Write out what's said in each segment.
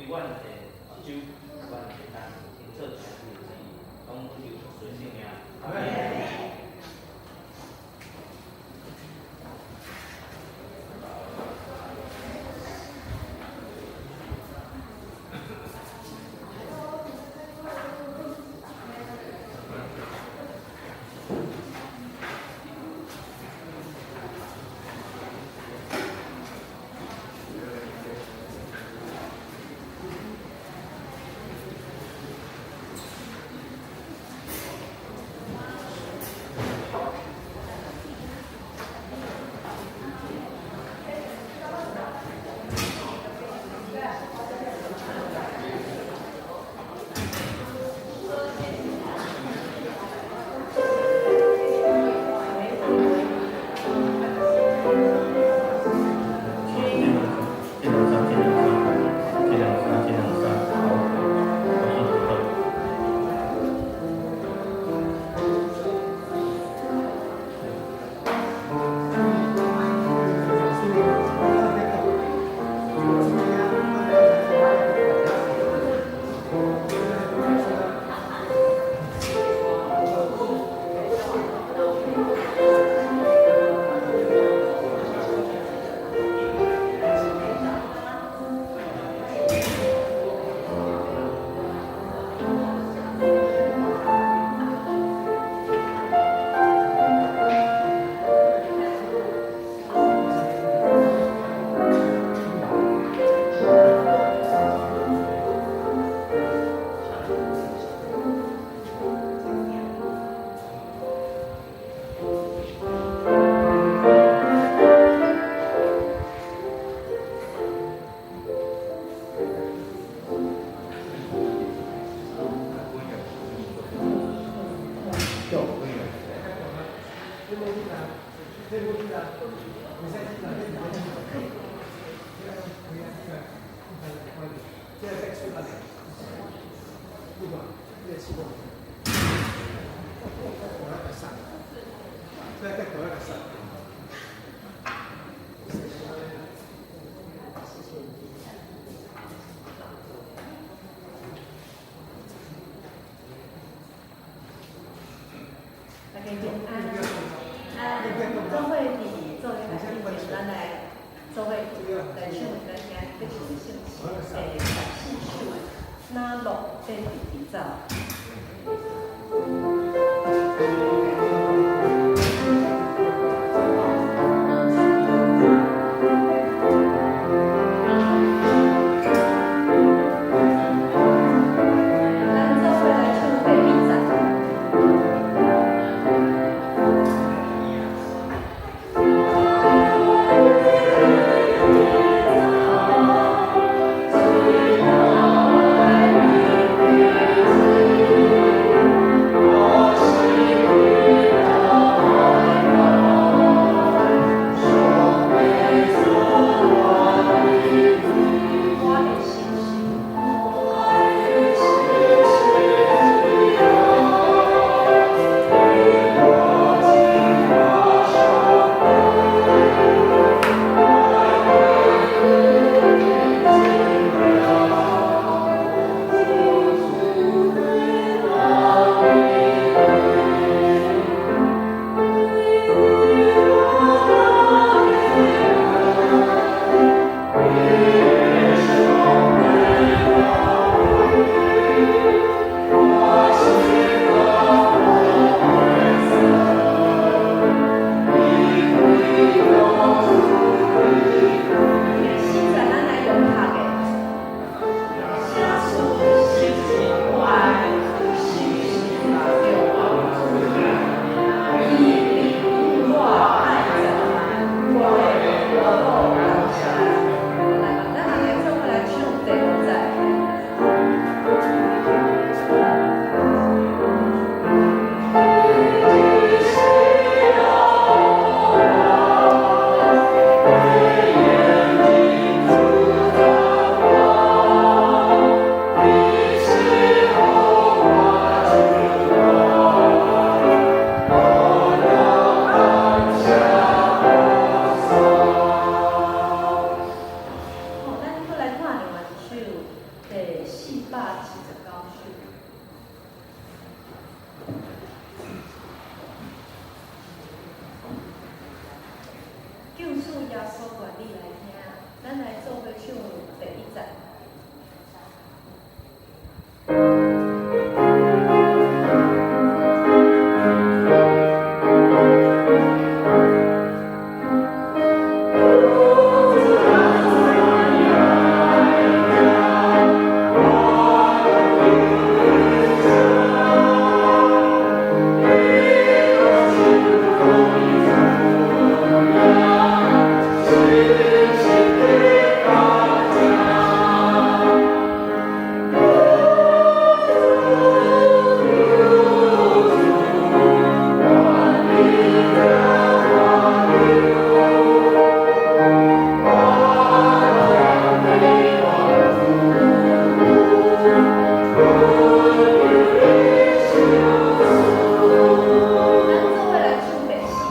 阮的主，阮的咱天主圣父之讲求顺性命。阿門。一兩三，一兩三，一兩三，一兩三，好，我是主播。大家平安。啊，做伙伫做礼拜之前，咱來做伙來唱咱今日欲唱的聖詩第14首《哪樂典直直走》。咱做伙來唱第一節。179首。救主耶穌願你來聽，咱來做伙唱第一節。咱做伙來唱第四節。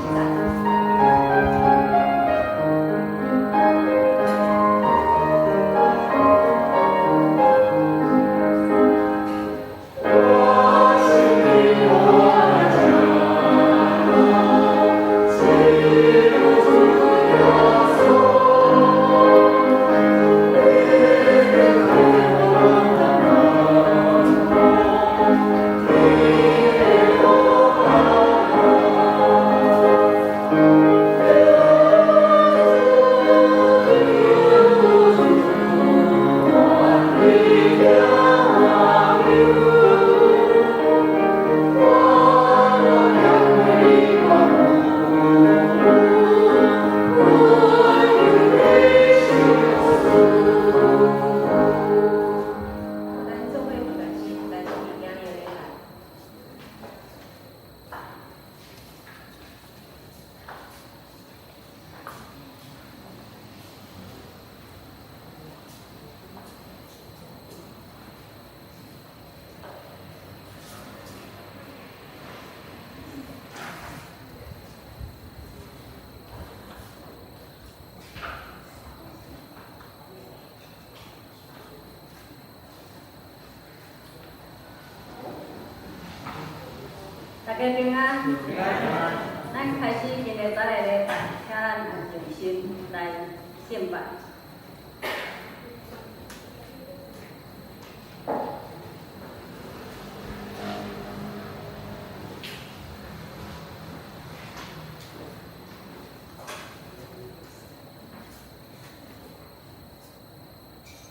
咱做伙來是來是今日的禮拜。大家平安。咱開始今日早的禮拜，請咱用靜心來聖拜。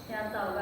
請奏樂。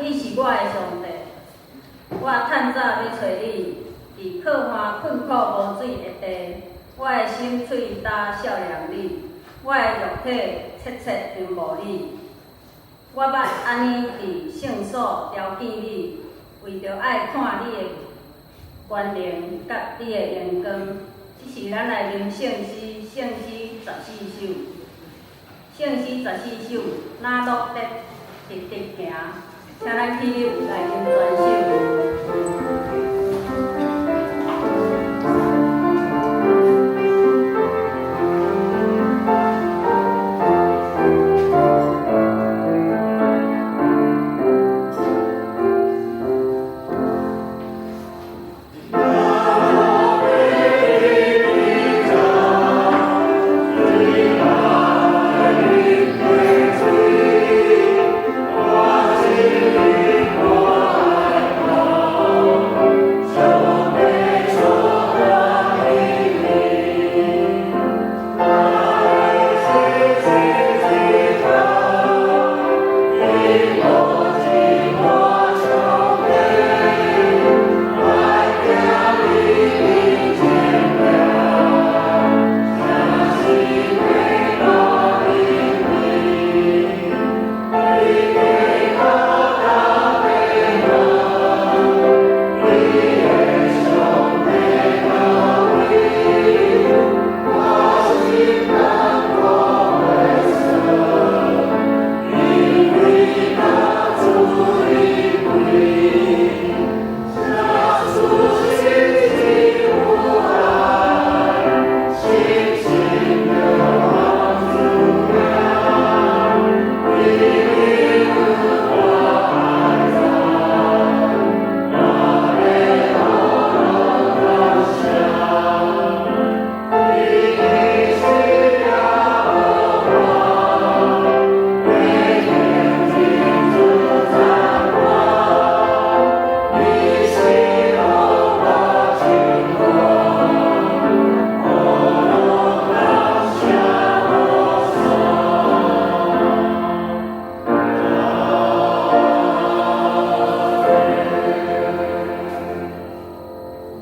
你是我的上帝，我趁早欲揣你，伫渴旱困苦無水的地，我的心喙焦數念你，我的肉體切切仰慕你。我捌按呢佇聖所朝見你，為著愛看你的權能佮你的榮光。這是咱來吟聖詩，聖詩十四首，聖詩十四首，哪樂得直直行，請咱起立來吟全首。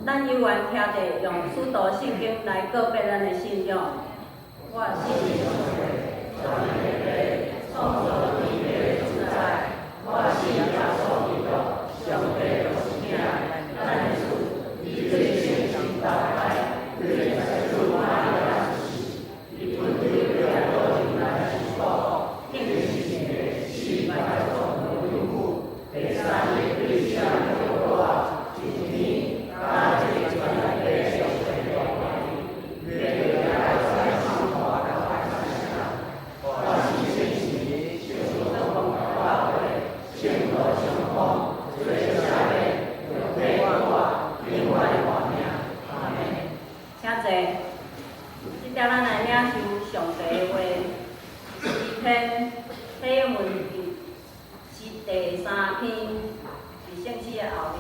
咱有緣徛者用使徒信經來告別咱的信仰。我信上帝，創造天地的主宰。我信耶穌基督，上帝獨生子，咱的主，伊做聖神投胎，對祭司瑪利亞出世，伊奮鬥彼拉多來受苦，釘十字架，死埋葬落地府，第三日對死人復活，升天，駕這全能的上帝右邊，請坐。這點咱來領受上帝的話，詩篇體文是第三篇，佇聖詩的後面。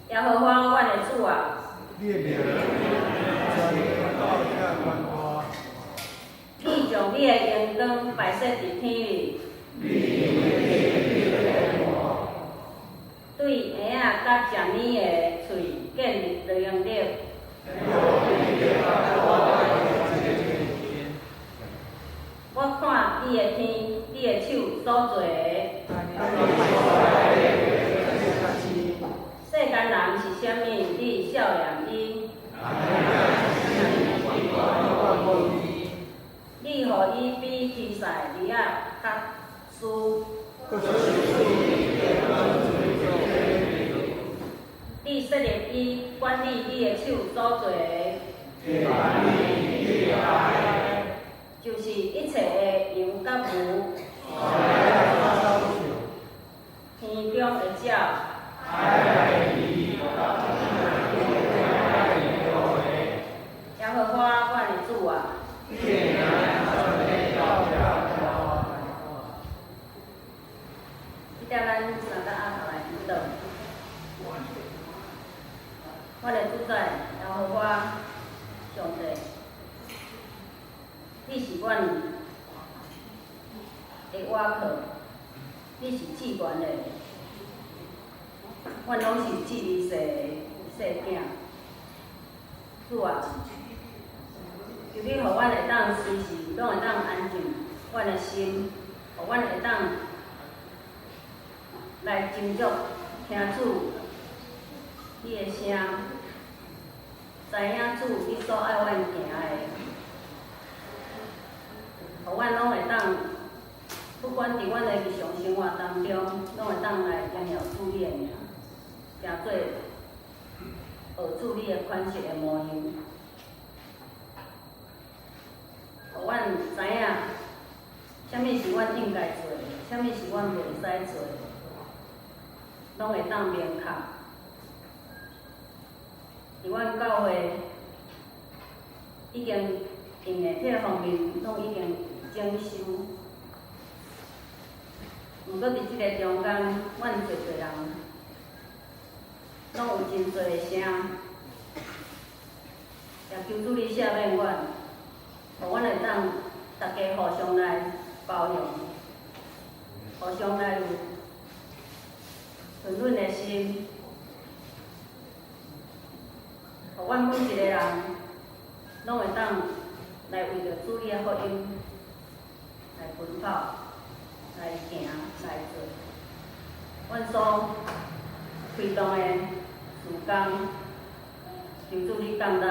耶和華，阮的主啊！你的名全地到遮懸大。你將你的榮光擺設佇天裡。對嬰仔佮食奶的喙建立能力。我看你的天，你的手所做的。世間人是啥物？你數念伊。你予伊比起賽利亞較輸。你設立伊管理你的手所做的，就是一切的羊佮牛，天中的鳥。耶和華，阮的主啊！這點咱三個阿頭來祈禱。阮的主宰，耶和華上帝，你是阮的倚靠，你是至悬的，阮攏是至微细的细囝。主啊，求你予阮會當隨時攏會當安靜阮的心，予阮會當來斟酌聽主你的聲，知影主你所愛阮行的，予阮攏會當，不管佇阮的日常生活當中，攏會當來榮耀主你的名，行做學主你的款式的模樣，予阮知影啥物是阮應該做的，啥物是阮袂使做的，攏會當明確。佇阮教會已經用的這方面，攏已經整修。毋過佇這个中間，阮濟濟人攏有真濟的聲，也求主你赦免阮，予阮會當大家互相來包容，互相來有憐憫的心，予阮每一个人攏會當來為著主你的福音來奔跑、來行、來做。阮所推動的事工，求主你降立，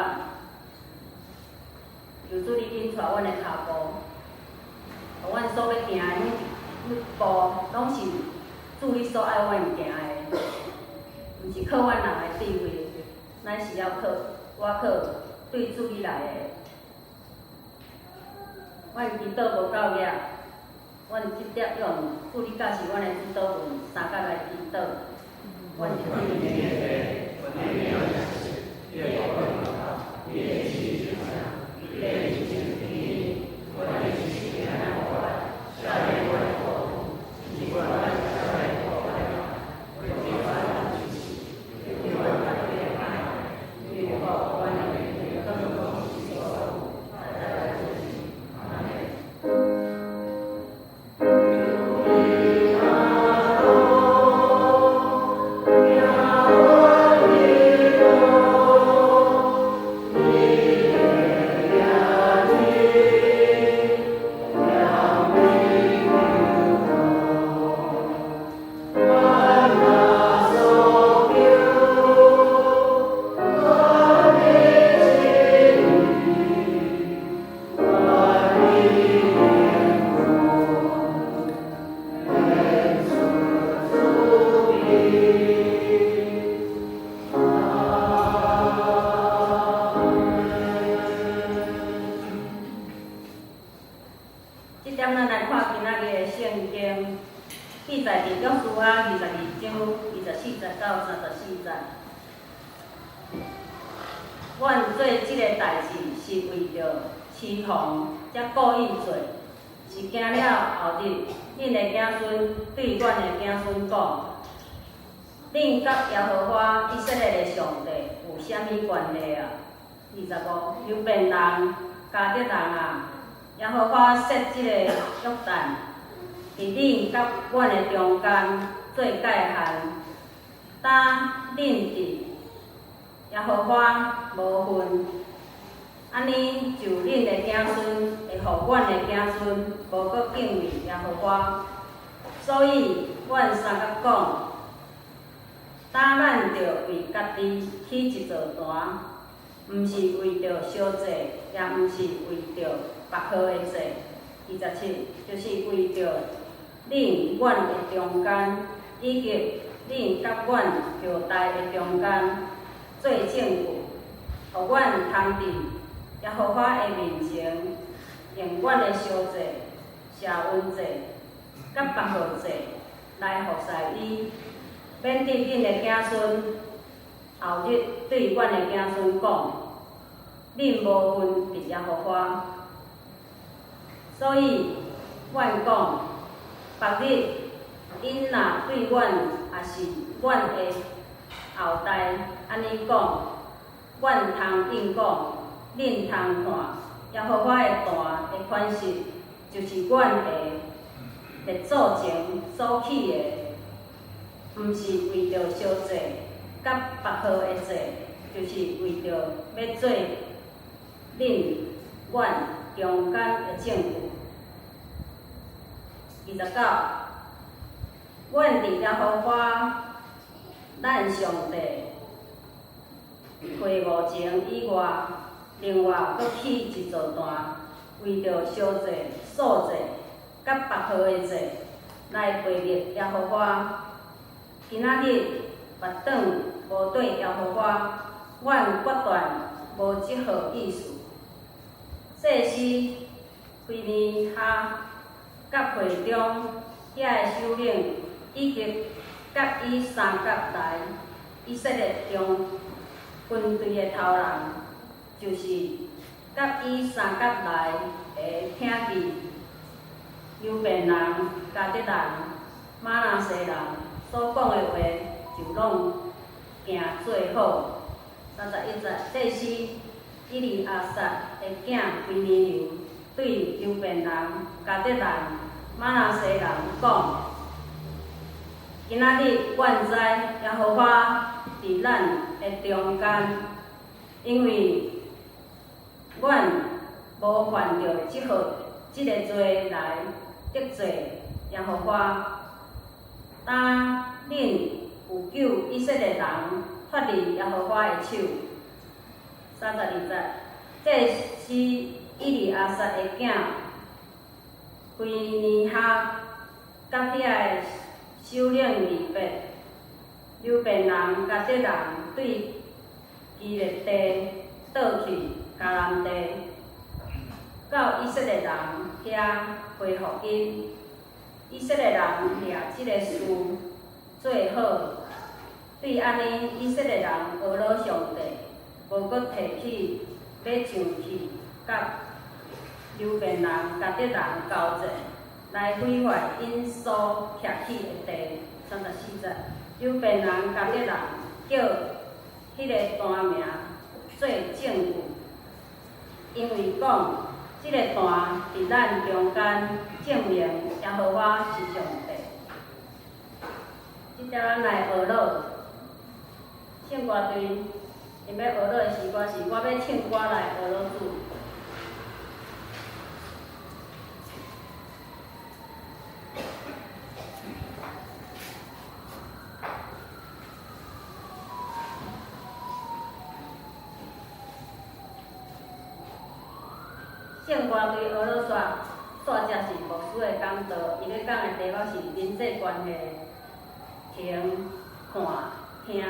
求主你引帶阮的跤步，予阮所欲行的每一步，攏是主你所愛阮行的，毋是靠阮人的智慧，乃是要靠倚靠對主你來的。阮祈禱無夠額，阮直接用主你教示阮的主禱文三角來祈禱。阮這點咱來看今仔日的聖經，記載佇約書亞22章24節到34節。阮做這个代誌是為著預防，才故意做，是驚了後日恁的子孫對阮的子孫講：恁佮耶和華以色列的上帝有啥物關係啊？25，流便人、迦得人啊，耶和華設這个約旦，佇恁佮阮的中間做界限。當恁佇耶和華無份，按呢就恁的子孫會予阮的子孫無閣敬畏耶和華。所以，阮相佮講，當咱著為家己起一座壇，毋是為著燒祭，也毋是為著別號的祭。27，就是為著恁阮的中間，以及恁佮阮後代的中間做證據，予阮通佇耶和華的面前，用阮的燒祭、謝恩祭、佮別號祭來服侍伊，免得恁的子孫後日對阮的子孫講：恁無份佇耶和華。所以，阮講，別日𪜶若對阮，抑是阮的後代按呢講，阮通應講，恁通看，耶和華的壇的款式，就是阮的列祖前所起的，毋是為著燒祭佮別號的祭，就是為著欲做恁阮中間的證據。29，阮佇耶和華咱上帝會幕前以外，另外閣起一座壇，為著燒祭、素祭佮別號的祭來背逆耶和華。今仔日腹腸無對耶和華，阮決斷無這號意思。祭司非尼哈佮會中遐个首領，以及佮以三甲來以色列中軍隊的頭人，就是佮以三甲來的聽見流便人、迦得人、瑪拿西人所講的話，就攏行做好。31節，祭司以利亞撒的囝非尼流對流便人、迦得人、瑪拿西人講：今仔日阮知耶和華佇咱的中間，因為阮無犯著這个罪來得罪耶和華。當恁有救以色列人脫離耶和華的手。32節，祭司以利亞撒的囝非尼哈佮遐个首領離別，流便人、迦得人對基列地倒去迦南地，到以色列人遐回復𪜶。以色列人掠這个事做好，對按呢，以色列人學老上帝，無閣提起欲上去佮流便人、迦得人交戰，來毀壞𪜶所徛起的地。34節，流便人、迦得人叫彼个壇名做證據，因為講這个壇佇咱中間證明耶和華是上帝。這點咱來學老聖歌隊，𪜶欲學老的詩歌是我欲唱歌來學老主。聖歌隊學老煞，煞才是牧師的講道，伊咧講的題目是人際關係，停、看、聽。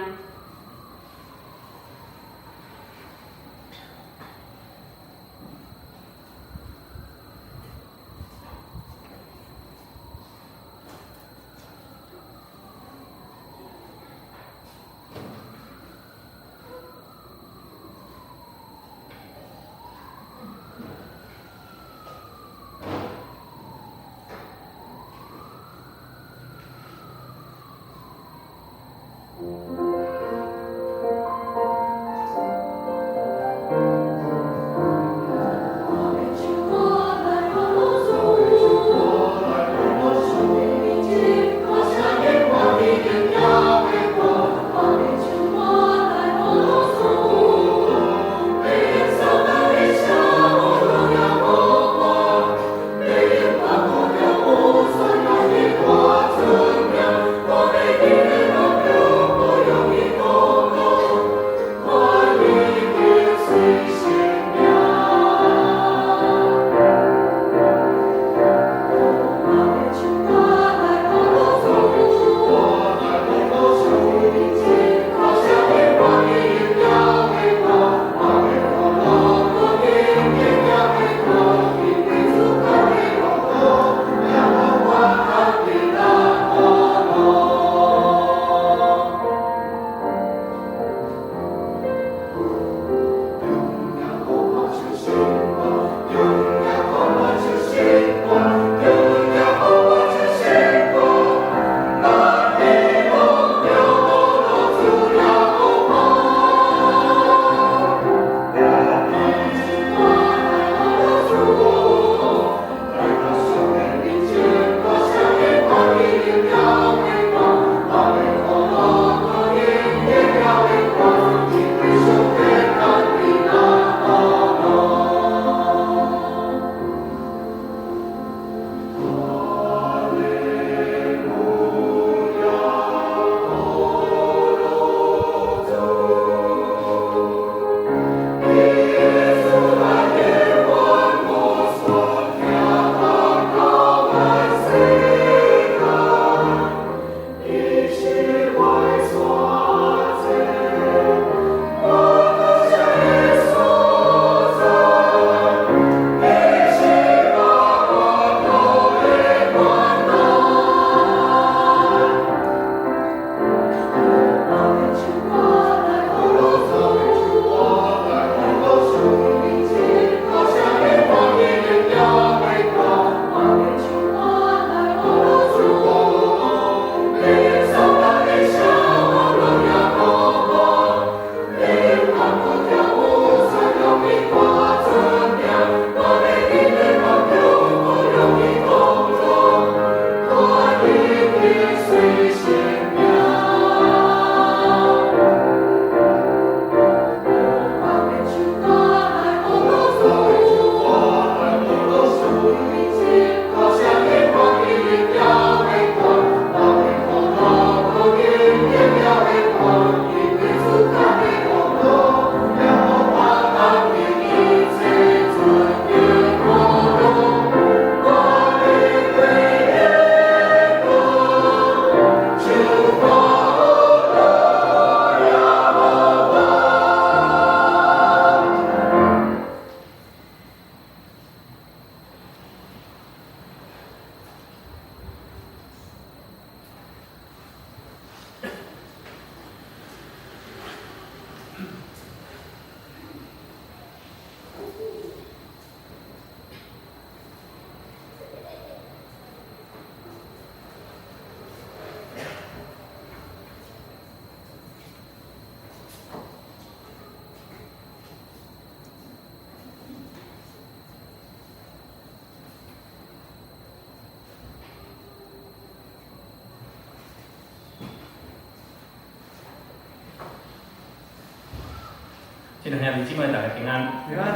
親愛兄弟姊妹，大家平安。平安。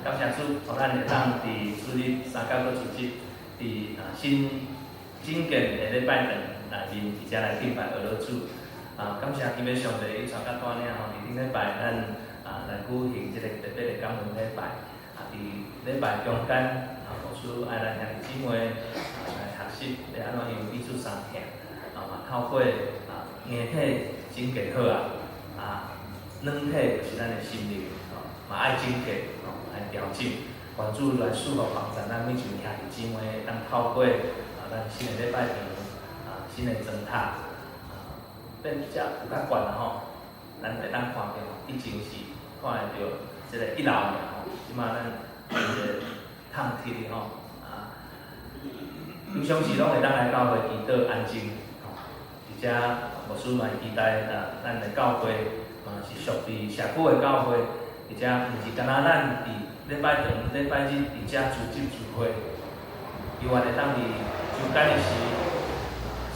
感謝主，予咱會當佇主日三工閣主日，佇新整建的禮拜堂內面，佇遮來敬拜阿羅主。感謝天父上帝，伊帶甲帶領吼，佇頂禮拜咱來舉行這個特別的感恩禮拜。佇禮拜中間，牧師愛咱兄弟姊妹來學習欲按怎樣彼此相疼。嘛透過硬體整建好啊，軟體就是咱的心靈，嘛愛整潔，愛調整。願主來賜福幫助咱每一位兄弟姊妹，會當透過咱新的禮拜堂，新的燈塔，變遮有較懸啦吼，咱會當看著，以前是看會著這個一樓爾吼，這馬咱這個通鐵的吼，平常時攏會當來教會祈禱安靜，吼，而且牧師嘛會期待咱的教會嘛是屬佇社區的教會，而且毋是干焦咱佇禮拜堂、禮拜日佇遮聚集聚會，猶原會當佇周間的時，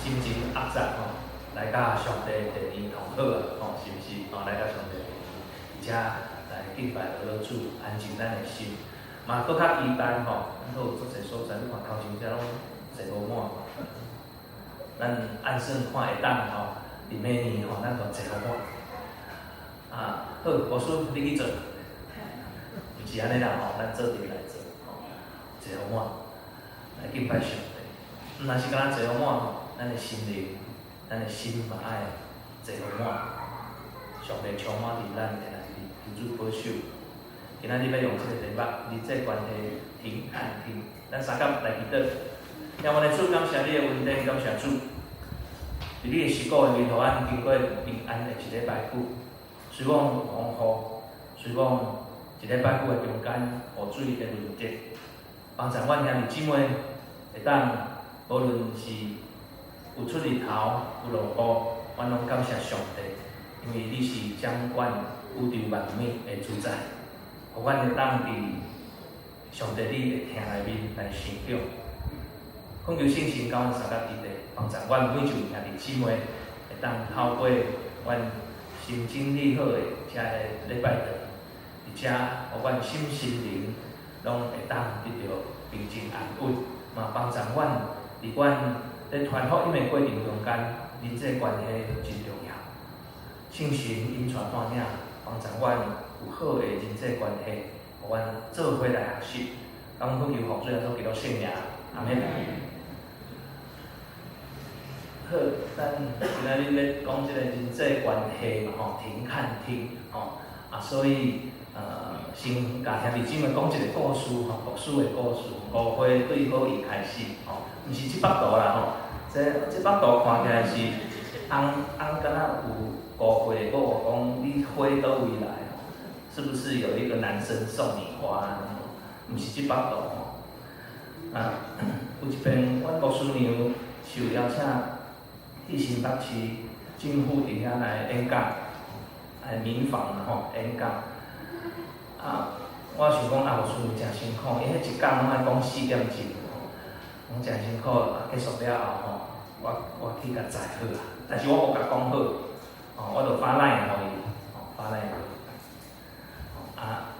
心情壓雜吼，來佮上帝殿裡同好啊，吼，是毋是？吼，來佮上帝殿裡，而且來敬拜阿羅主，安靜咱的心，嘛閣較期待吼，咱閣有足濟所在，你看頭前遮攏坐無滿，咱按算看會當吼，佇明年吼，咱就坐予滿。好，牧師你去做，毋是按呢啦吼，咱做陣來做，吼，坐予滿，來敬拜上帝。毋但是干焦坐予滿吼，咱的心靈、咱的心嘛愛坐予滿。上帝充滿佇咱的內面，求主保守。今仔日欲用這個題目，人際關係停看聽，咱相佮來祈禱。天父的主，感謝你的恩典，感謝主，佇你的施顧的面，予阮經過平安的一禮拜久。雖講有風雨，雖講一禮拜久的中間，雨水的輪迭，幫助阮兄弟姊妹會當，無論是有出日頭，有落雨，阮攏感謝上帝，因為你是掌管宇宙萬物的主宰，予阮會當佇上帝你的疼內面來成長。懇求聖神佮阮相佮佇咧，幫助阮每一位兄弟姊妹會當透過阮新整理好的遮个禮拜堂，而且予阮心身靈攏會當得著平靜安穩，嘛幫助阮佇阮咧傳福音的過程中間，人際關係真重要。聖神引帶帶領，幫助阮有好的人際關係，予阮做伙來學習。感恩懇求奉主耶穌基督聖名，阿們。好，咱今仔日咧講這個人際關係嘛吼，停看聽吼，所以先共兄弟姊妹講一個故事吼，牧師的故事，誤會對好意開始吼，毋是這幅圖啦吼，這幅圖看起來是翁翁敢若有誤會，閣有講你花佗位來吼，是不是有一個男生送你花？毋是這幅圖吼，有一遍阮牧師娘受邀請去新北市政府佇遐來演講，來民訪啦吼，演講。我想講牧師娘誠辛苦，伊彼一講攏愛講4點鐘，講誠辛苦。結束了後吼，我去共載好啊，但是我無共講好，哦，我就發 LINE 予伊，吼，發 LINE 予伊。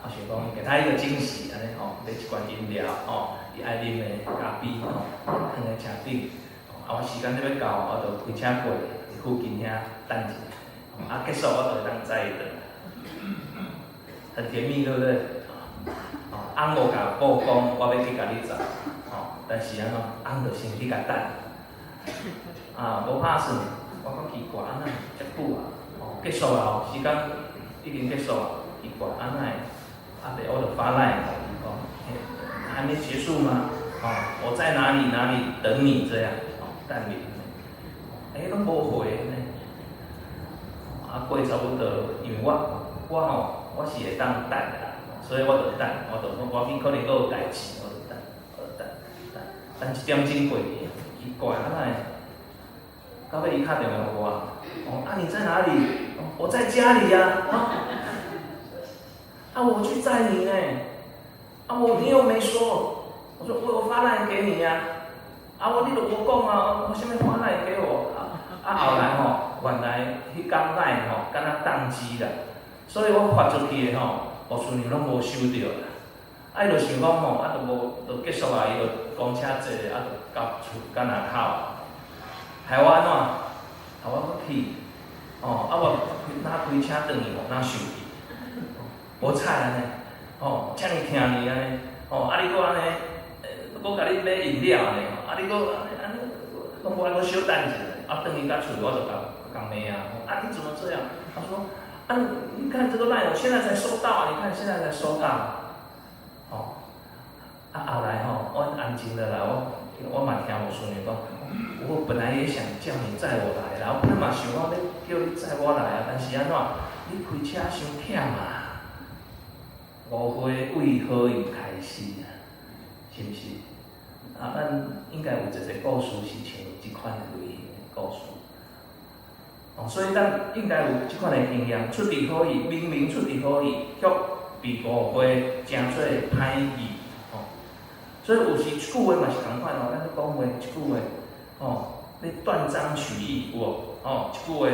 我想講給他一個驚喜，按呢吼，買一罐飲料，吼，伊愛啉的咖啡，吼，囥佇車頂。我時間欲到，我就開車過去，佇附近遐等一下。結束我就會當載伊轉來，很甜蜜，對不對？哦，翁無共某講，我欲去共你載，吼，但是按怎，翁就先去共等。無拍算，我講奇怪，按怎遮久啊？哦，結束啊，時間已經結束啊，奇怪，按怎會？尾我就發 LINE 予伊講，還沒結束嗎？哦，我在哪裡哪裡等你這樣。等你，欸，攏無回呢。過差不多，因為我吼，我是會當等的啦，所以我就等，我就講我去可能閣有代誌，我就等，我就等，等，等一點鐘過去，奇怪，按怎會？到尾伊敲電話予我，哦，你在哪裡？我在家裡呀。我去載你呢。我你又沒說，我說我有發 LINE 給你呀。我你都無講啊，我啥物發 LINE 給我？後來吼，原來彼工 LINE 吼，敢若當機啦，所以我發出去的吼，牧師娘攏無收著啦。啊，伊就想講吼，啊，就無，就結束啊，伊就公車坐，啊，就到厝到若口。害我按怎？害我閣去，哦，啊，我若開車轉去吼，若生氣，無彩按呢，吼，遮爾疼你按呢，吼，啊，你閣按呢，閣共你買飲料呢，啊，你閣按呢，攏無愛閣小等一下，啊，轉去到厝我就共共罵啊，啊，你怎麼這樣？他說，啊，你看這個 LINE，我現在才收到啊，你看現在才收到。吼，啊後來吼，我安靜落來，我嘛聽牧師娘講，我本來也想叫你載我來啦，我本來嘛想講欲叫你載我來啊，但是按怎，你開車傷忝啊，誤會為好意開始啊，是毋是？啊，咱應該有一個故事是像這款的類型的故事。哦，所以咱應該有這款的經驗，出自好意，明明出自好意，卻被誤會，成做歹意，吼。所以有時一句話嘛是仝款哦，咱咧講話一句話，吼，你斷章取義有無？吼，一句話，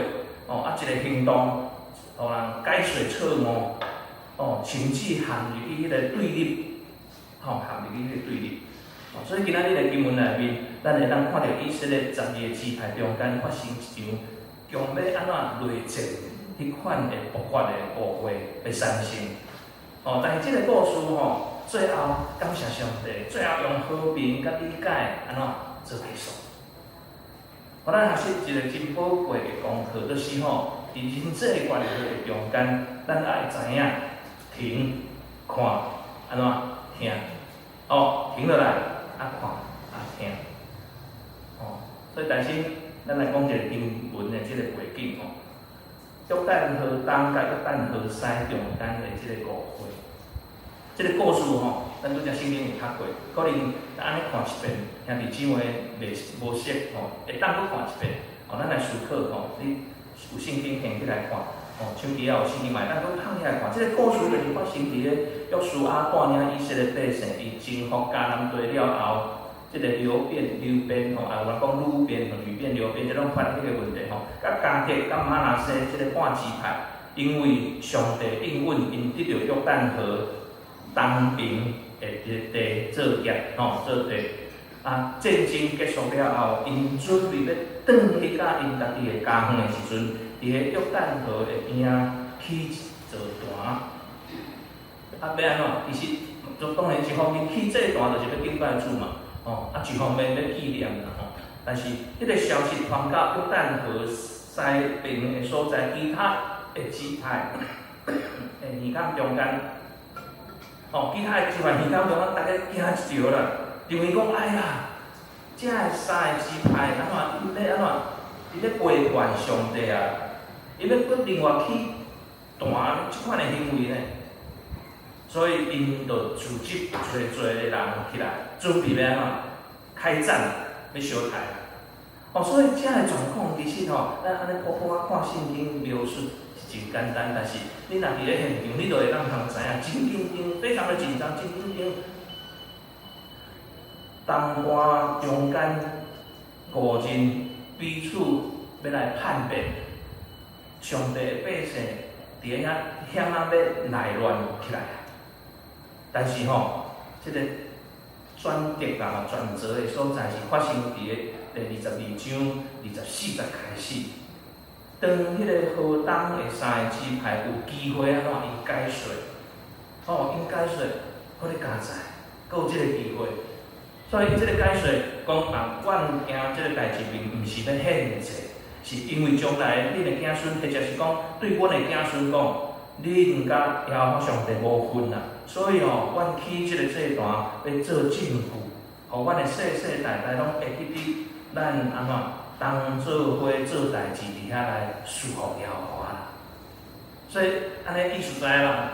吼，啊，一個行動，予人解釋錯誤，哦，甚至陷入去彼個對立，吼，陷入去彼個對立。哦，所以今仔日的經文內面，咱會當看著以色列12個支派中間發生一場強欲按怎內戰彼款的爆發的誤會的產生。哦，但是這個故事吼，最後感謝上帝，最後用和平佮理解按怎做結束。予咱學習一個真寶貴的功課，就是吼，佇人際關係的中間，咱愛知影停、看、按怎聽。哦，停落來，啊看，啊聽。哦，所以但是咱來講一個經文的這個背景吼，約旦河東佮約旦河西中間的這個誤會，這個故事吼，咱拄才聖經有讀過，可能按呢看一遍，兄弟姊妹袂無熟吼，會當閣看一遍。哦，咱來思考吼，你有聖經掀起來看，吼，手機仔有聖經嘛會當閣放起來看。這個故事就是發生佇咧約書亞帶領以色列百姓，伊征服迦南地了後，這個流便、流便吼，啊有人講呂便、呂便、流便，這攏翻譯的問題吼。佮迦得、佮瑪拿西這個半支派，因為上帝應允𪜶得著約旦河東爿的地做業吼，做地。啊，戰爭結束了後，𪜶準備欲轉去到𪜶家己的家園的時陣，佇个約旦河的邊仔起一座壇。啊，欲按怎？其實就當然一方面起祭壇就是欲敬拜主嘛，吼，啊，一方面欲紀念啦，吼。但是，彼個消息傳到約旦河西爿的所在，其他的支派的耳孔中間，吼，其他的支派耳孔中間，大家驚一跳啦，認為講，哎呀，這个三個支派按怎？𪜶欲按怎？𪜶欲背叛上帝啊！𪜶欲閣另外起壇這款的行為呢？所以𪜶就組織濟濟個人起來，準備欲按怎？開戰，欲相刣。哦，所以這个狀況其實吼，咱按呢普普仔看聖經描述是真簡單，但是你若佇咧現場，你就會當通知影，真緊張，非常的緊張，真緊張。同伴中間五人彼此欲來叛變，上帝的百姓佇遐險仔欲內亂起來。但是吼，這個轉折啊、轉折的所在是發生佇咧第22章24節開始。當彼個河東的三個支派有機會按怎𪜶解說，吼，𪜶解說，閣咧加載，閣有這個機會。所以這個解說講啊，阮行這個代誌並毋是欲獻祭，是因為將來恁的子孫，或者是講對阮的子孫講，恁佮耶和華上帝無份啊。所以吼，阮起這個祭壇欲做證據，予阮的世世代代攏會記得咱按怎當做伙做代誌佇遐來事奉耶和華啦。所以按呢意思知影啦，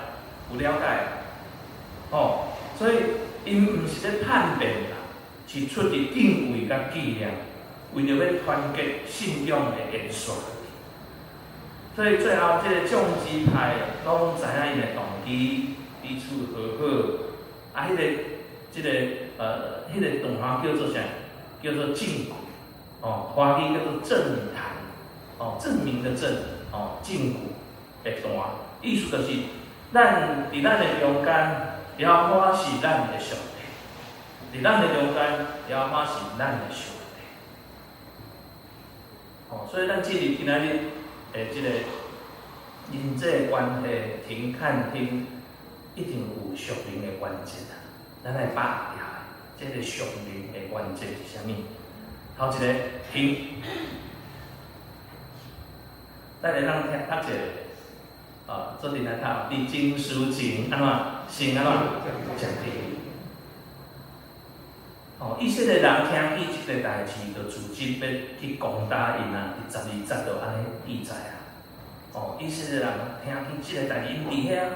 有了解？吼，所以𪜶毋是咧叛變啦，是出自敬畏佮紀念，為著欲團結信仰的延續。所以最後，這個眾支派攏知影𪜶的動機，彼此和好。啊，彼個、這個、彼個壇叫做啥？叫做證據。哦，華語叫做證壇。哦，證明的證，哦，證據的壇。意思就是，咱佇咱的中間，耶和華是咱的上帝。佇咱的中間，耶和華是咱的上帝。哦，所以咱進入今仔日的這個人際關係停看聽，一定有屬靈的原則啊！咱來把握這個屬靈的原則是啥物？頭一個停，咱會當聽讀一個，啊，做陣來讀，佇情緒前按怎先按怎暫停。哦，以色列人聽見這個代誌，就組織欲去攻打𪜶啊！佇12節就按呢記載啊。哦，以色列人聽見這個代誌，𪜶佇遐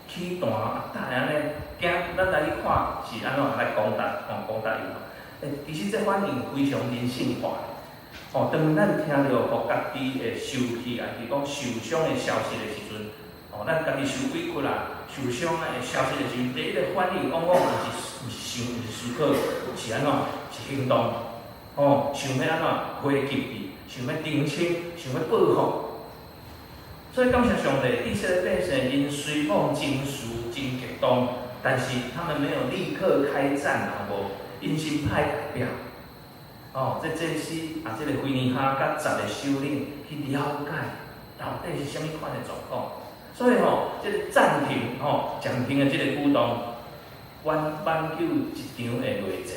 起壇啊，逐下按呢驚，咱來去看是按怎來攻打，哦，攻打𪜶。欸，其實這反應非常人性化。哦，當咱聽著予家己會受氣，抑是講受傷的消息的時陣，哦，咱家己受委屈啦、受傷的消息的時陣，第一個反應往往毋是想，毋是思考，是按怎？是行動。哦，想欲按怎回擊伊，想欲澄清，想欲報復。所以感謝上帝，以色列百姓𪜶雖講情緒真激動，但是他們沒有立刻開戰啊，無，𪜶先派代表。哦，這祭司啊，這個非尼哈佮十个首領去了解到底是啥物款的狀況。所以吼，這個暫停吼，暫停的這個舉動，挽挽救一場的內戰。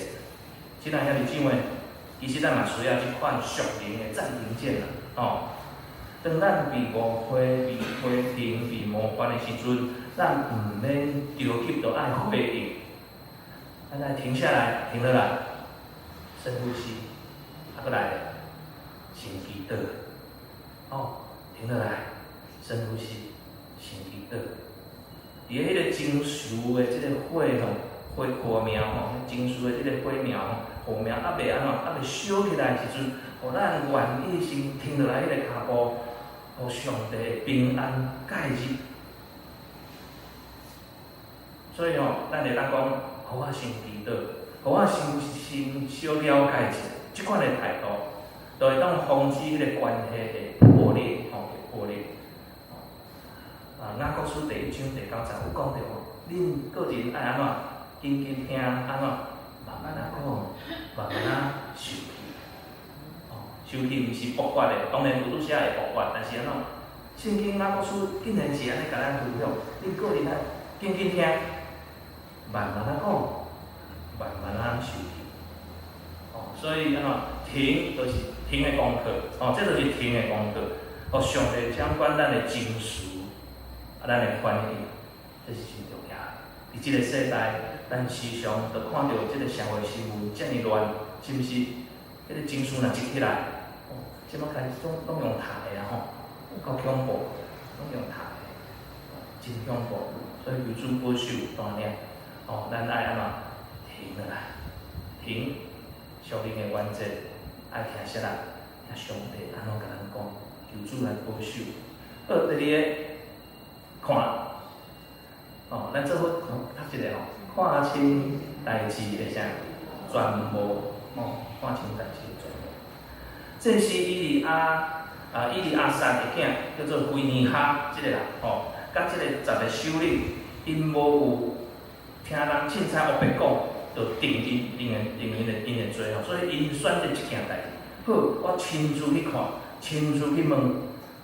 親愛兄弟姊妹，其實咱嘛需要這款屬靈的暫停鍵啦，吼。當咱被誤會、被批評、被冒犯的時陣，咱毋免著急著愛回應，咱來停下來，停落來，深呼吸，啊，閣來，先祈禱，哦，停落來，深呼吸，先祈禱。佇彼個情緒的這個火吼，火火苗吼，情緒的這個火苗吼，火苗猶未按怎，猶未燒起來的時陣，予咱願意先停落來彼個跤步，予上帝平安介入。所以吼，咱會當講，予我先祈禱，予我先先小了解一下，這款的態度，就會當防止彼個關係的破裂，吼，破裂。啊，雅各書第1章第9節有講著吼，恁個人愛按怎，緊緊聽按怎，慢慢仔講，慢慢仔受氣。哦，受氣毋是爆發的，當然有拄時仔會爆發，但是按怎？聖經雅各書竟然是按呢共咱分享，恁個人愛緊緊聽，慢慢仔講，慢慢仔受氣。哦，所以按怎？停就是停的功課，哦，這就是停的功課。哦，上帝掌管咱的情緒，啊，咱的反應，這是真重要的。佇這個世代，咱時常就看著這個社會新聞遮爾亂，是毋是？彼個情緒若一起來，哦，這擺開始攏攏用踢的啊吼，有夠恐怖，攏用踢的，真恐怖。所以求主保守帶領，哦，咱愛按怎停落來，停，屬靈的原則，愛聽啥人？聽上帝按怎共咱講，求主來保守。好，第二個看，哦，咱做伙讀一下吼，看清代誌的啥全貌，哦，看清代誌的全貌。這是以利亞啊，以利亞撒的囝叫做非尼哈，這個人吼，佮這個十个首領，𪜶無有聽人凊彩烏白講，就定𪜶定的定𪜶的𪜶的罪吼，所以𪜶選擇這件代誌。好，我親自去看，親自去問，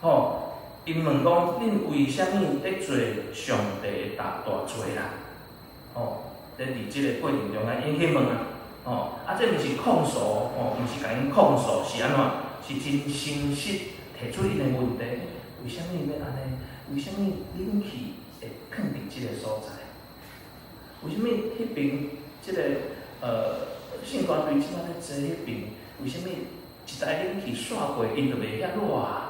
吼。𪜶問講：恁為啥物咧做上帝的大大罪啦？吼，咧佇這個過程中間，𪜶去問啊，吼，啊，這毋是控訴，吼，毋是共𪜶控訴，是按怎？是真誠實提出𪜶的問題。為啥物欲按呢？為啥物冷氣會囥佇這個所在？為啥物彼爿這個聖歌隊這擺咧坐彼爿？為啥物一台冷氣煞過，𪜶就袂遐熱啊？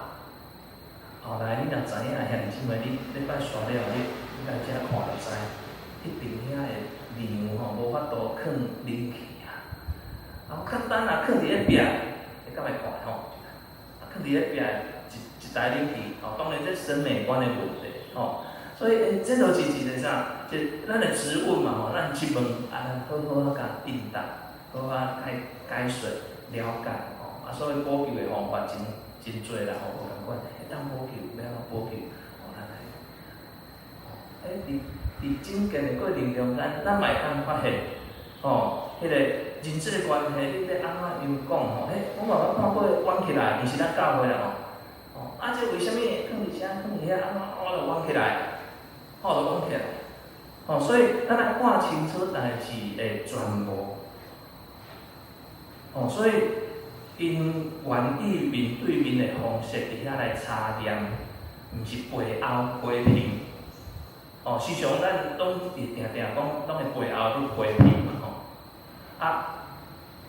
後來你若知影兄弟姊妹，你禮拜煞了，你你來遮看就知，彼爿遐的涼吼，無法度囥冷氣啊。啊，較簡單啊，囥佇咧壁，你敢會看吼？啊，囥佇咧壁，一一台冷氣，吼，當然這審美觀的問題，吼。所以，欸，這就是一個啥？這咱的質問嘛，吼，咱質問，啊，咱好好仔共應答，好好仔解解說、了解，吼。啊，所以補救的方法真真濟啦，吼，無仝款，會當補救，欲按怎補救？吼，咱來伫整件的過程中間，咱嘛會當發現，吼，彼個人際的關係，你欲按怎樣講吼？彼我嘛捌看過冤起來，毋是咱教會啦吼。哦，啊，這為啥物囥佇遮，囥佇遐，按怎我就冤起來，我就冤起來。吼，所以咱愛看清楚代誌的全部。吼，所以𪜶願意面對面的方式佇遐來查驗，毋是背後批評。哦，時常咱攏會定定講，攏會背後咧批評嘛吼。啊，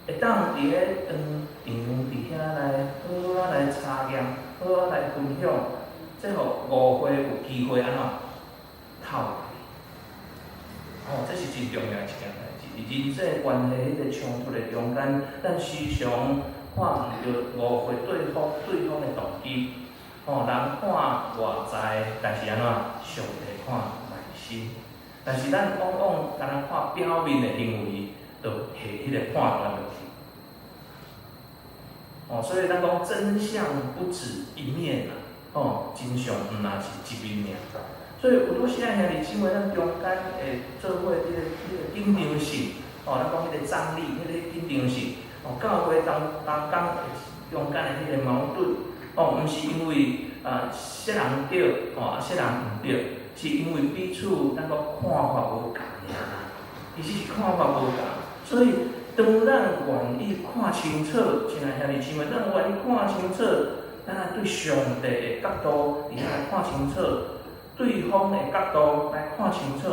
會當佇咧當場佇遐來好好來查驗，好好來分享，這予誤會有機會按怎透開。哦，這是真重要的一件代誌。佇人際關係彼個衝突的中間，咱時常看毋著誤會對方的動機。吼，人看外在，但是按怎？上帝看內心。但是咱往往干焦看表面的行為，就下彼個判斷落去。哦，所以咱講真相不止一面啊！哦，真相毋若是一面爾。所以有拄時仔兄弟姊妹，咱中間會做伙彼個緊張性，哦，咱講彼個張力，彼個緊張性，哦，教會當當工中間的彼個矛盾，哦，毋是因為啊，啥人對，哦，啊，啥人毋對，是因為彼此咱講看法無仝爾，其實是看法無仝，所以當咱願意看清楚，親愛兄弟姊妹，咱願意看清楚，咱愛對上帝的角度佇遐來看清楚，對方的角度來看清楚，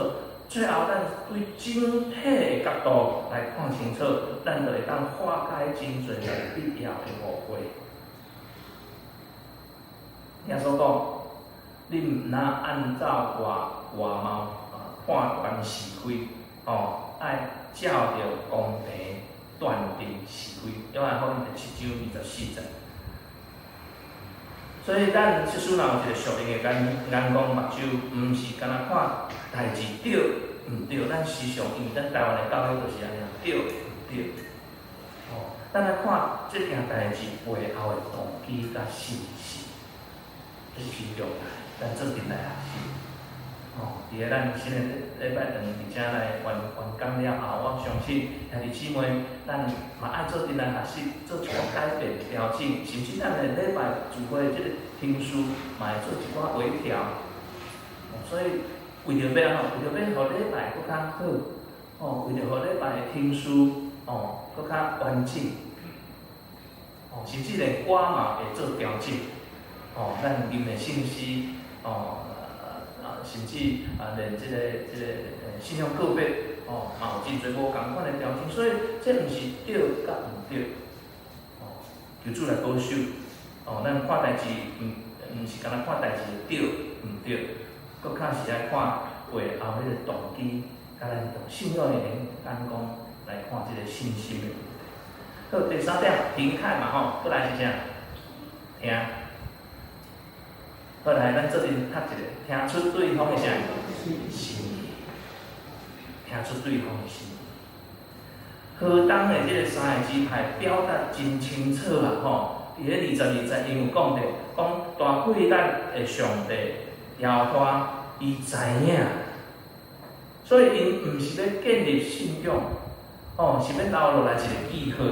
最後咱對整體的角度來看清楚，咱就會當化解真濟不必要的誤會。耶穌講：你毋通按照外貌啊判斷是非，哦，愛照著公平斷定是非。約翰福音第七章24節。所以咱即使若有一個屬靈的眼光目睭，毋是干焦看代誌對毋對，咱時常因為咱台灣的教會就是按呢，對毋對？哦，咱來看這件代誌背後的動機佮信息，這是真重要的。咱做陣來學習。哦，佇咧咱新的禮拜堂佇遮來完完工了後，我相信兄弟姊妹，咱嘛愛做陣來學習，做一寡改變調整，甚至咱的禮拜聚會這個程序嘛會做一寡微調。所以為著欲按怎？為著欲予禮拜閣較好，哦，為著予禮拜的程序，哦，閣較完整，哦，甚至連歌嘛會做調整，哦，咱吟的聖詩，哦。甚至啊，連這個信仰告白，哦，嘛有真濟無仝款的調整，所以這毋是對佮毋對，哦，求主來保守，哦，咱看代誌，毋是干焦看代誌對毋對，閣較是愛看背後彼個動機，佮咱用信仰的眼光來看這個信心的問題。好，第三點，停看嘛吼，閣來是啥？聽。好來，咱做陣讀一下，聽出對方的啥？心意，聽出對方的心意。何東的這個三個支派表達真清楚啊！吼，佇咧22節，𪜶有講著，講大貴咱的上帝耶和華，伊知影，所以𪜶毋是欲建立信仰，哦，是欲留落來一個記號，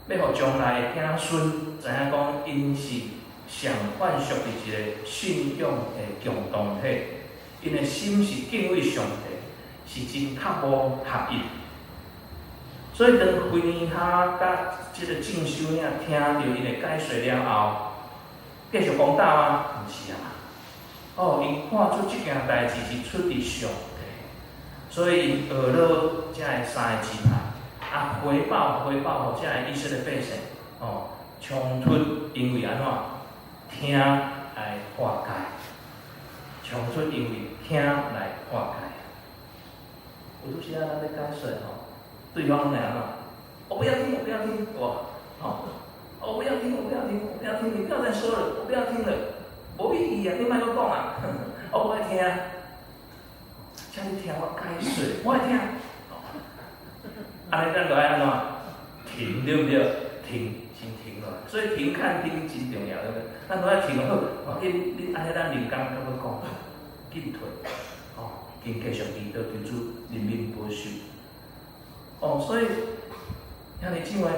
欲予將來的子孫知影講，𪜶是上款屬佇一個信仰的共同體，𪜶的心是敬畏上帝，是真確無合一。所以當非尼哈佮這個眾首領聽著𪜶的解說了後，繼續攻打嗎？毋是啊。哦，𪜶看出這件代誌是出佇上帝，所以𪜶學了這个三個支派，啊回報予這个以色列百姓，哦，衝突因為按怎？聽來化解，衝突因為聽來化解。有拄時仔咱咧解說吼，對方攏會按怎？我不要聽，我不要聽，哇，吼，我不要聽，我不要聽，我不要聽，你不要再說了，我不要聽了，無意義啊！你莫閣講啊，我無愛聽。請你聽我解說，我愛聽。按呢咱就愛按怎？停，對毋對？停，先停落來。所以停看聽真重要，對毋對？咱都愛停好，無緊，你按呢咱靈感閣閣講。进退，哦，紧继续祈祷求主怜悯保守。哦，所以兄弟姊妹，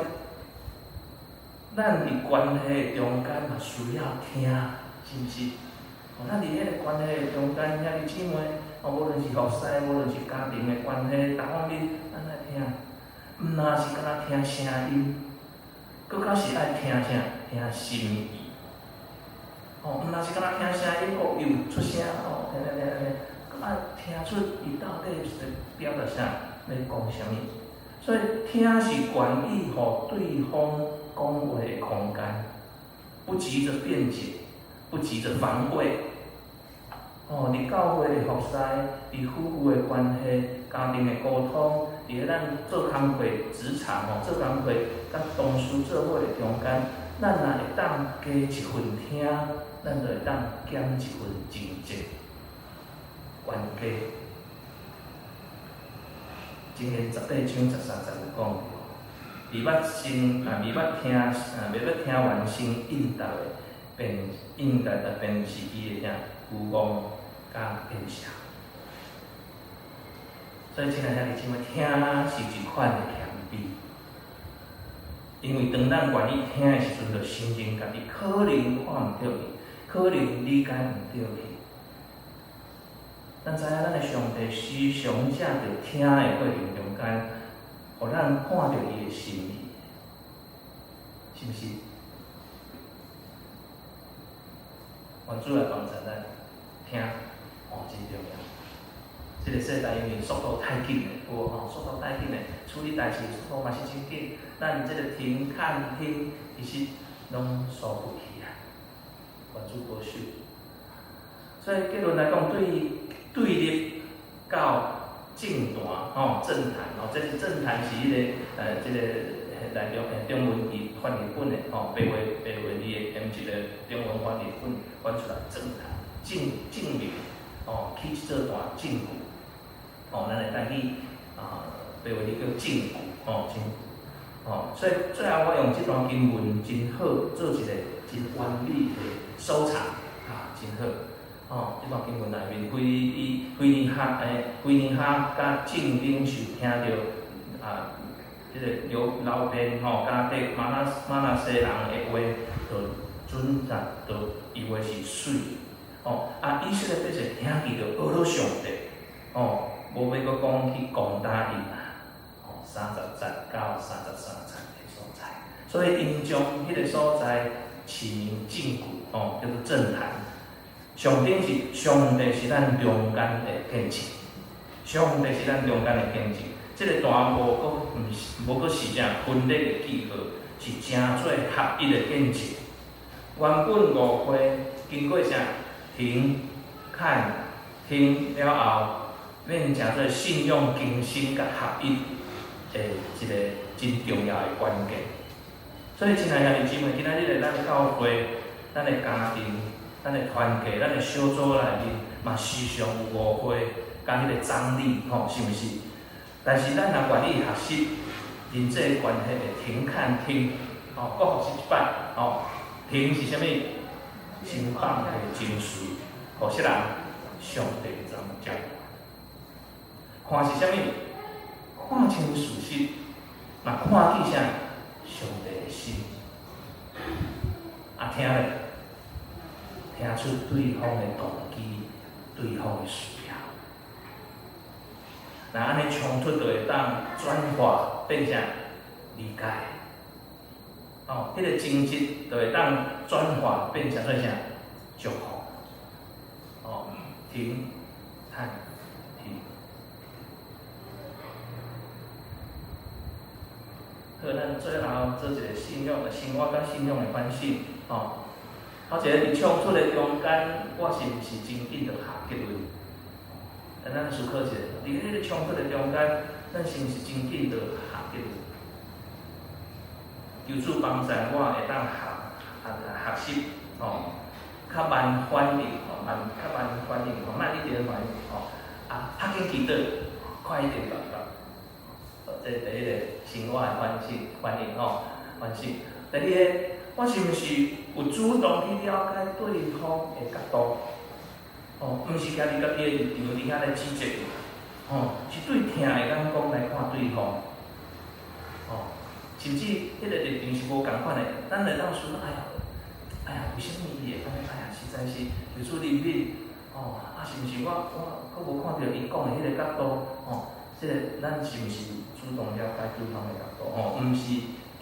咱佇關係中間嘛需要聽，是毋是？哦，咱佇彼个關係中間，兄弟姊妹，哦，無論是服侍，無論是家庭的關係，逐方面，咱愛聽，毋若是干焦聽聲音，閣較是愛聽啥？聽心意。哦，毋若是干焦聽聲音，哦，又出聲，哦，聽聽聽聽，閣愛聽出伊到底是表達啥，欲講啥物。所以聽是願意予對方講話的空間，不急著辯解，不急著防衛。哦，佇教會的服侍，佇夫婦的關係、家庭的溝通，佇咱做工課、職場吼，做工課，佮同事做伙的中間，咱若會當加一份聽，咱就會當減一份爭執、冤家。箴言18章13節有講著，未捌先啊，未捌聽啊，未捌聽完先應答的，便應答的便是伊的啥愚戇佮見笑。所以，親愛兄弟姊妹，聽是一款的謙卑，因為當咱願意聽的時陣，就承認家己可能看毋著去，可能理解毋著去。咱知影，咱的上帝時常藉著聽的過程中間，予咱看著伊的心意，是毋是？願主來幫助咱聽，哦，真重要。這個世代因為速度太緊了，有無吼？速度太緊了，處理代誌速度嘛是真緊。咱這個停、看、聽，其實攏疏忽去啊。願主保守。所以結論來講，對對立到政壇吼，政壇吼，這是政壇是彼個這個內中中文字翻譯本的吼，白話白話字的毋是個中文翻譯本翻出來政壇證證明吼，起這座壇證據吼，咱的台語啊，白話字叫證據吼，證據吼，所以最後我用這段經文真好，做一個真完美的收場啊，真好。哦，這段經文內面，腓伊腓尼哈腓尼哈佮眾領袖聽著啊，這個流流便吼，迦得瑪拿瑪拿西人的話，就準則就以為是媠。哦，啊，以色列百姓聽見就學了上帝，哦，無欲閣講去攻打𪜶啊。哦，30節到33節的所在，所以𪜶將彼個所在起名證據，哦，叫做政壇。上頂是上帝是咱中間的見證，上帝是咱中間的見證。這個壇無閣毋是無閣是啥分裂的記號，是成做合一的見證。原本誤會經過啥停、看、聽了後，變成做信仰更新佮合一的一個真重要的關鍵。所以，親愛兄弟姊妹，今仔日的咱教會、咱的家庭、咱的團契、咱的小組內面，嘛時常有誤會，佮彼個張力，吼，是毋是？但是咱若願意學習人際關係的停、看、聽，吼，閣復習一擺，吼，停是啥物？先放下情緒，予啥人？上帝怎講？看是啥物？看清事實，嘛看見啥？上帝的心。啊，聽咧，聽出對方的動機，對方的需要。若按呢衝突就會當轉化變成理解，哦，彼個爭執就會當轉化變成做啥？祝福。哦，停、看、聽。好，咱最後做一個信仰的生活佮信仰的反省，哦。頭一個佇衝突的中間，我是毋是真緊就下結論？咱思考一下，佇彼個衝突的中間，咱是毋是真緊就下結論？求主幫助我會當學學學習，吼，較慢反應，吼，慢較慢反應，吼，慢一點反應，吼，啊，較緊祈禱，快一點禱告。這第一個生活的反省，反應吼，反省。第二個，我是毋是有主動去了解對方的角度？哦，毋是徛佇家己的立場佇遐咧指責，吼，是對疼的眼光來看對方，吼，甚至彼個立場是無仝款的，咱會當想，哎呀，哎呀，為啥物伊會按呢？哎呀，實在是求主憐憫，吼，啊，是毋是我閣無看著伊講的彼個角度，吼，這個咱是毋是主動了解對方的角度，吼，毋是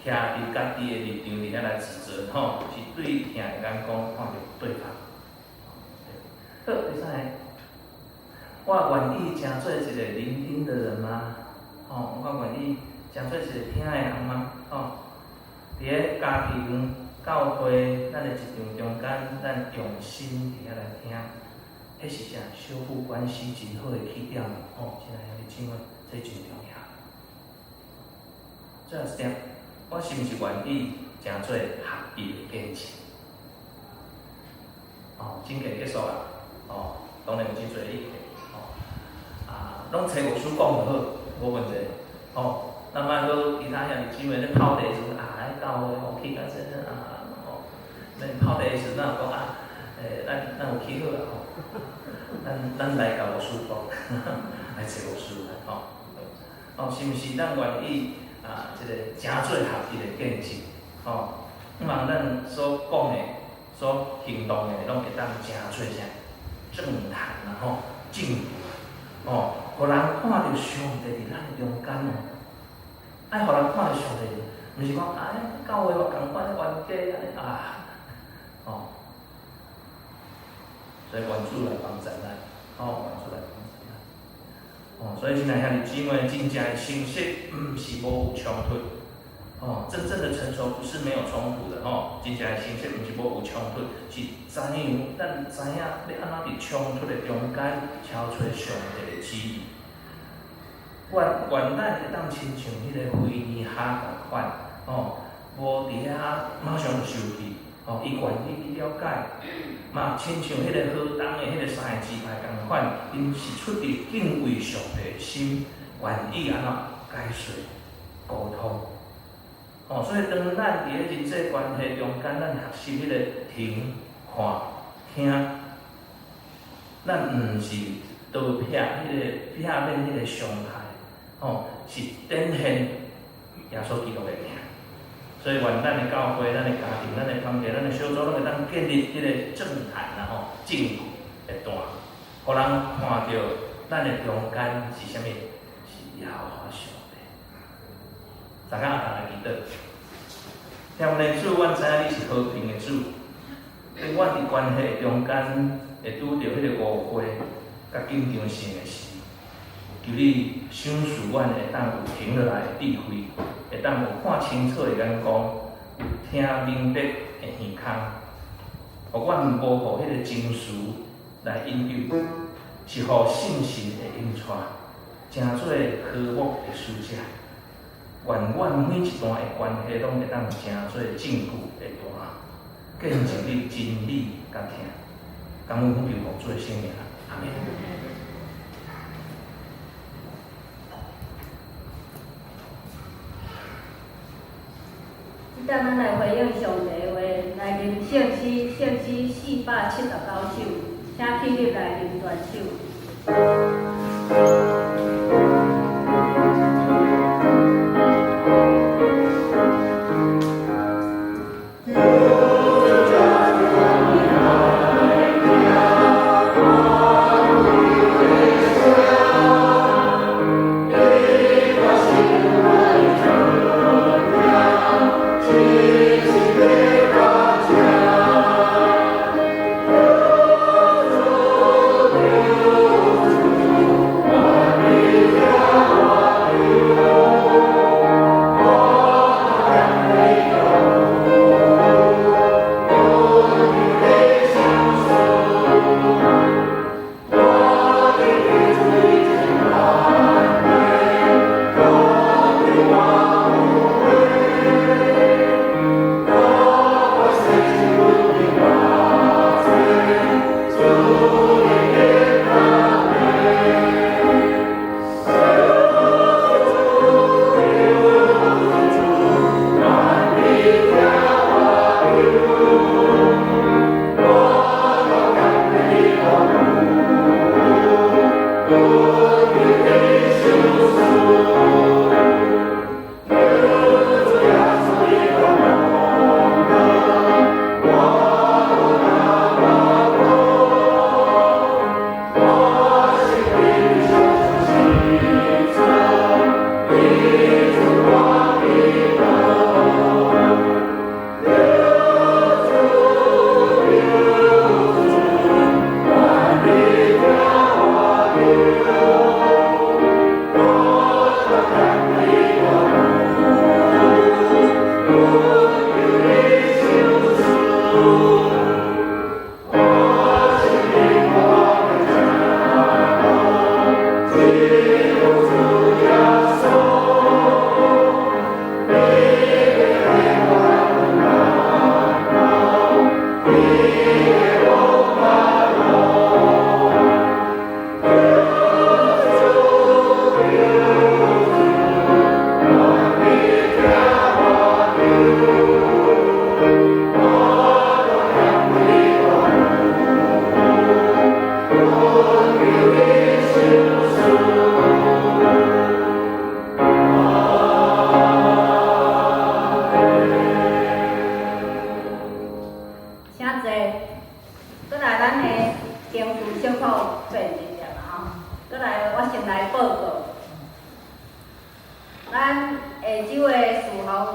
徛佇家己的立場佇遐來指責，吼，是對疼的眼光看著對方。好，第三個，我願意成做一個聆聽的人嗎？吼，我願意成做一個聽的人嗎？吼，佇咧家庭、教會，咱的職場中間，咱用心佇遐來聽，彼是啥？修復關係真好的起點，吼，親愛的姊妹，這真重要。最後一點，我是毋是願意成做合一的見證？哦，真濟結束啦。哦，當然有真濟意見，吼，啊，攏揣牧師講就好，無問題，吼。咱莫閣其他兄弟姊妹咧泡茶時陣，啊，彼教會吼去甲這啊，吼，免泡茶時陣，咱有講啊，咱有去好啊，吼，咱來共牧師講，來揣牧師來，吼，哦，是毋是咱願意啊？這個成做合一的見證，吼，希望咱所講的、所行動的，攏會當成做啥？證壇啦，吼，證據，吼，予人看著上帝佇咱的中間哦，愛予人看著上帝，毋是講啊，教會嘛仝款冤家按呢啊，吼，所以願主來幫助咱，吼，願主來幫助咱，哦，所以親愛兄弟姊妹，真正的成熟毋是無有衝突，哦，真正的成熟不是沒有衝突的，吼，真正的成熟毋是無有衝突，是知影咱知影欲按怎佇衝突的中間，敲揣上帝的旨意。願願咱會當親像彼個非尼哈仝款，吼，無佇遐馬上就生氣，吼，伊願意去了解，嘛親像彼個何東的彼個三个支派仝款，𪜶是出自敬畏上帝的心，願意按怎解說溝通。哦，所以當咱佇咧人際關係中間，咱學習彼個停、看、聽，咱毋是逃避彼個避免彼個傷害，吼，是展現耶穌基督的名。所以願咱的教會、咱的家庭、咱的團體、咱的小組，攏會當建立彼個證壇啦吼，證據的壇，予人看著咱的中間是啥物？是耶和華上帝。大家共同來祈禱。天父主，阮知影你是和平的主，當阮佇關係的中間會拄著彼個誤會、佮緊張性的時，求你賞賜阮會當有停落來的智慧，會當有看清楚的眼光，有聽明白的耳孔，予阮無予彼個情緒來引誘，是予信心的引帶，成做和睦的使者。願阮每一段的關係攏會當成做證據的壇，見證你真理佮疼。感恩奉求主的聖名，阿們。這頓咱來回應上帝的話，來吟聖詩，聖詩479首，請起立來吟全首。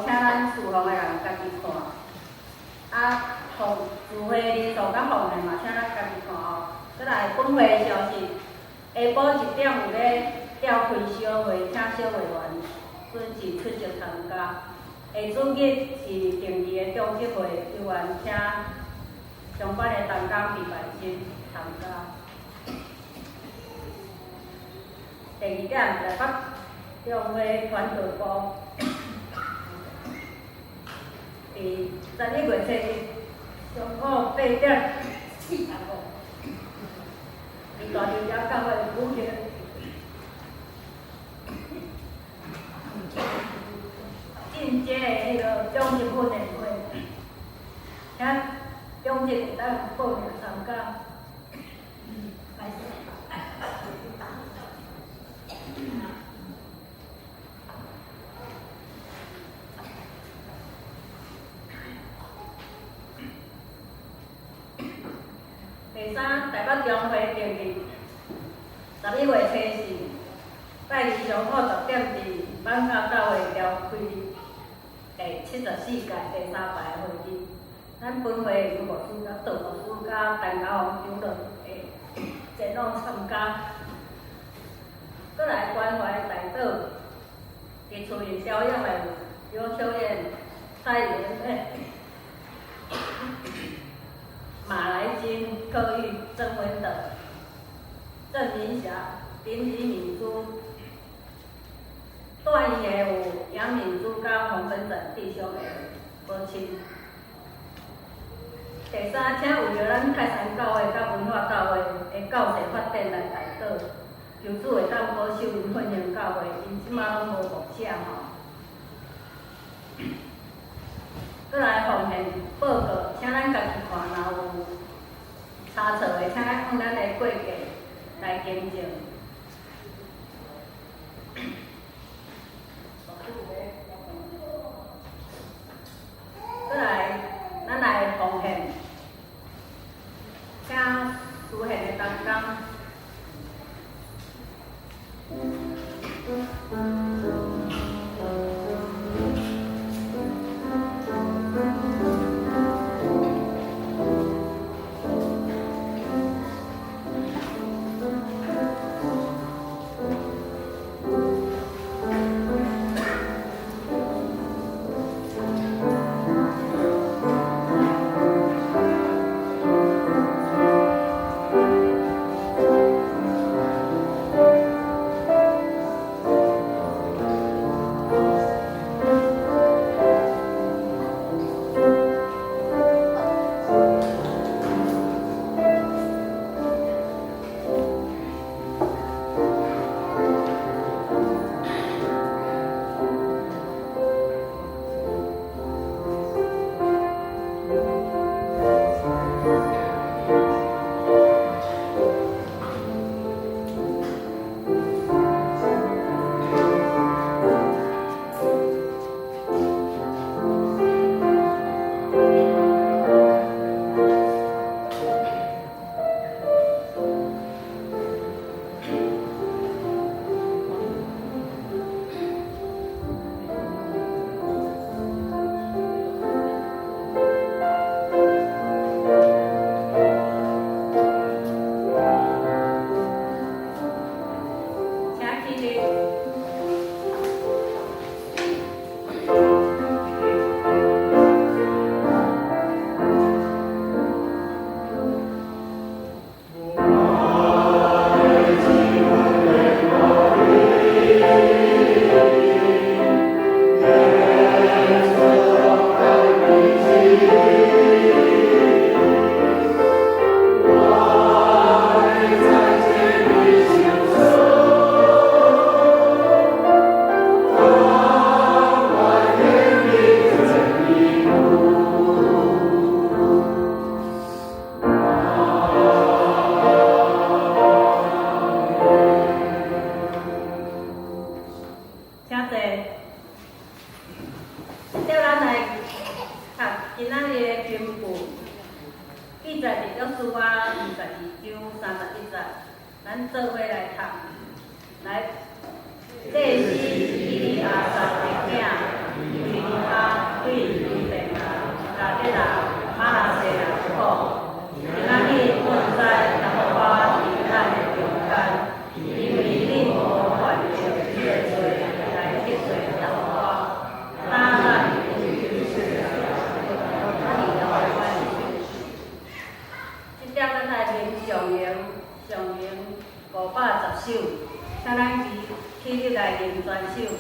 请咱事奉的人家己看。啊，奉聚会人数佮奉献嘛，请咱家己看哦。阁来本会的消息，下晡1点有咧召开小会，请小会员准时出席参加。下主日是定期的长执会，有缘请相关的同工毕万新参加。第二点，台北中会传道部伫11月7日上午8点45，伫大稻埕教会举行进阶的彼个长执训练会，请长执会当报名参加。歹势。第三，台北中会定伫11月初四，拜二上午10点，伫艋舺教会召开第74届第三排会议。咱本会由牧师佮杜牧师佮陈家宏长老会前往参加。阁来关怀代祷，伫厝里调养的有刘秋燕、蔡元佩、马来金、柯玉、郑文德、郑明霞、林李敏珠，住院的有杨敏珠佮洪本展弟兄的母亲。第三，请为著咱泰山教会佮文化教会的教势发展来代祷，求主会当保守𪜶奋兴教会，𪜶这马拢无牧者吼。阁来奉献报告，请咱家己看，若有差错的，请咱按咱的过计来更正。阁来，咱来奉献，请司献的同工。请起立。请坐。接咱来读今仔日的经句，记载伫约书亚22章31节，咱做伙来读。来，祭司以利亚撒的囝，为首，請咱齊起立來認全首。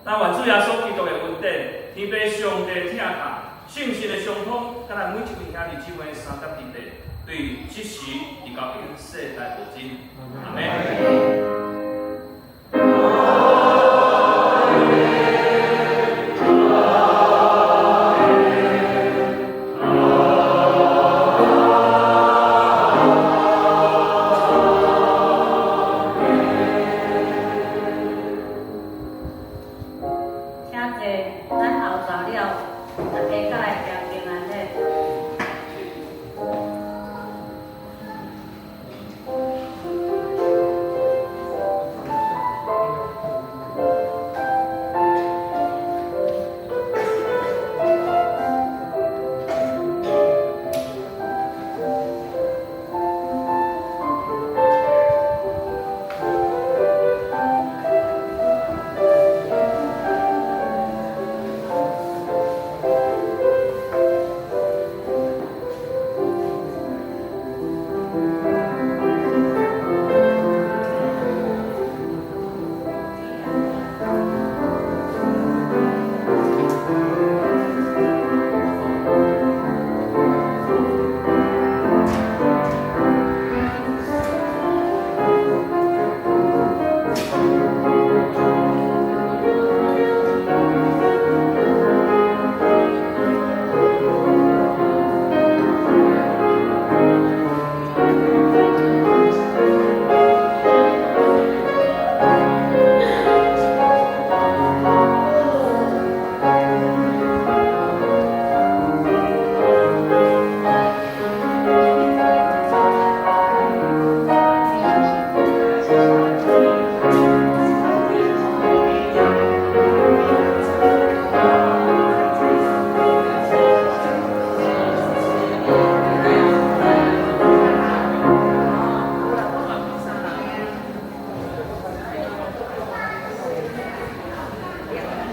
但願主耶穌基督的恩典，天父上帝疼愛，聖神的相通，佮咱每一位兄弟姊妹相佮弟弟，對這時直到永世來保真。阿們。